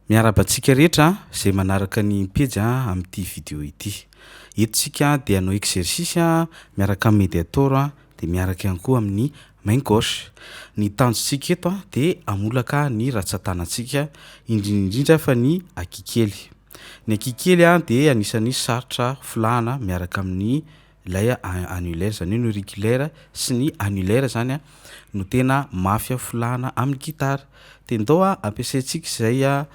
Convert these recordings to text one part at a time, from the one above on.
Miarahaba antsika rehetra zay manaraka ny pejy a amin'ity vidéo ity. Eto tsika de hanao exercice a miaraka am'médiator a de miaraka ihany koa amin'ny main gauche. Ny tanjontsika eto a de hamolaka ny rantsan-tanantsika indrindrandrindra fa ny ankihikely. Ny ankihikely a de anisan'ny sarotra folahana miaraka amin'ny lay a- annulaire zany hoe ny auriculaire sy ny annulaire zany a no tena mafy a folahana am'gitara. De ndao a ampiasaintsika zay a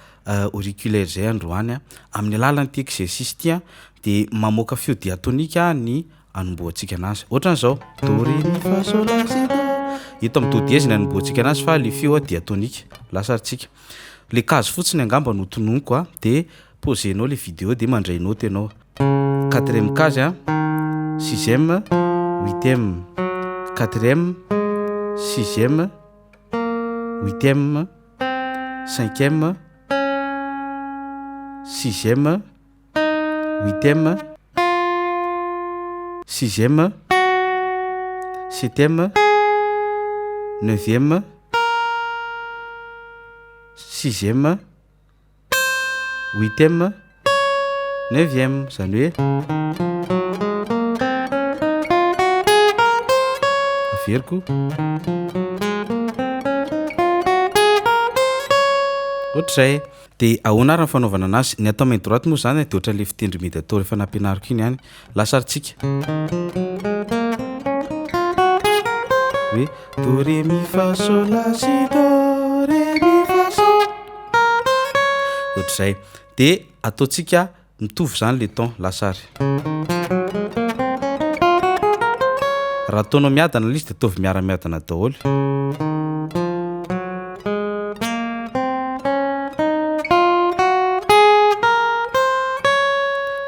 auriculaire zay androany a amin'ny alalan'ity exercice ty a de mamoaka feo diatônika ny anombohantsika anazy ohatran'izao: do ré mi fa sol la si do, eto am'do dièse ny anombohantsika anazy fa le feo a diatônika, lasa ary tsika. Le case fotsiny angamba no tononiko a de pausenao le vidéo de mandray naoty ianao, quatrième case a, sixième, huitième, quatrième, sixième, huitième, cinquième, sixième, huitième, sixième, septième, neuvième, sixième, huitième, neuvième zany hoe averiko ohatr'izay. De ahoana ary ny fanaovana anazy? Ny atao main droite moa zany de ohatran'le fitendry médiator efa nampianariko iny ihany, lasa ary tsika hoe do ré mi fa sol la si do ré mi fa sol, ohatr'izay. De ataontsika mitovy zany le ton lasa ary. Raha ataonao miadana le izy de ataovy miara-miadana daholo.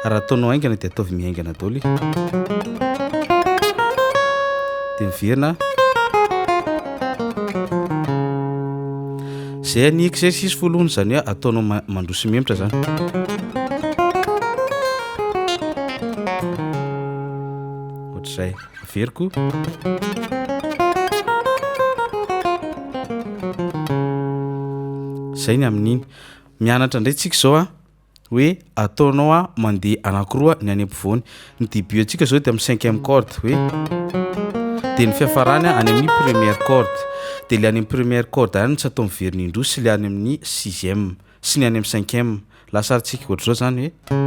Raha ataonao haingana de ataovy mihaingana daholo de miverina. Zay ny exercice voalohany zany hoe ataonao ma- mandroso mihemotra zany. Ohatr'izay, averiko. Zay ny amin'igny. Mianatra indray tsika zao a hoe ataonao a mandeha anankiroa ny any ampovoany, ny début antsika zao de am'cinquième corde hoe de ny fiafarany any amin'ny première corde de le any am'première corde any tsy atao miverina indroa sy le any amin'ny sixième sy ny any am'cinquième. Lasa ary tsika ohatr'izao zany hoe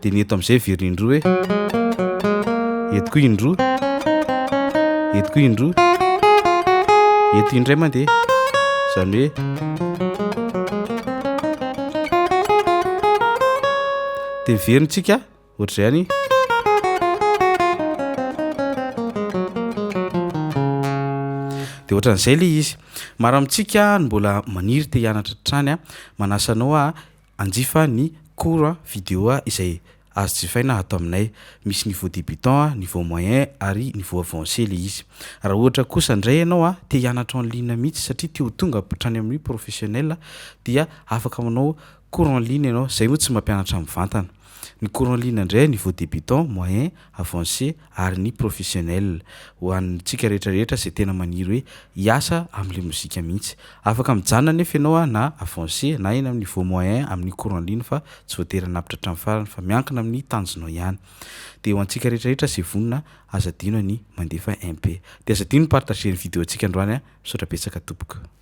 de ny eto am'zay miverina indroa hoe eto koa indroa, eto koa indroa, eto indray mandeha zany hoe de miverina tsika ohatr'izay ihany. De ohatran'izay le izy. Maro amintsika no mbola maniry te hianatra hatrany a, manasa anao aho hanjifa ny cours vidéo izay azo jifaina ato aminay, misy niveau débutant, niveau moyen ary niveau avancé le izy. Raha ohatra kosa indray ianao a te hianatra en ligne mihitsy satria te ho tonga hatrany amin'ny professionnel dia afaka manao cours en ligne ianao, zay moa tsy mampianatra mivantana. Ny cours en ligne indray niveau débutant, moyen, avancé ary ny professionnel ho antsika rehetrarehetra zay tena maniry hoe hiasa am'le mozika mihitsy. Afaka mijanona anefa ianao a na avancé na eny am'niveau moyen amin'ny cours en ligne fa tsy voatery hanapitra hatramin'ny farany fa miankina amin'ny tanjonao ihany. De ho antsika rehetrarehetra zay vonona, aza adino ny mandefa MP de aza adino mipartager ny vidéo antsika androany a, misaotra betsaka tompoko.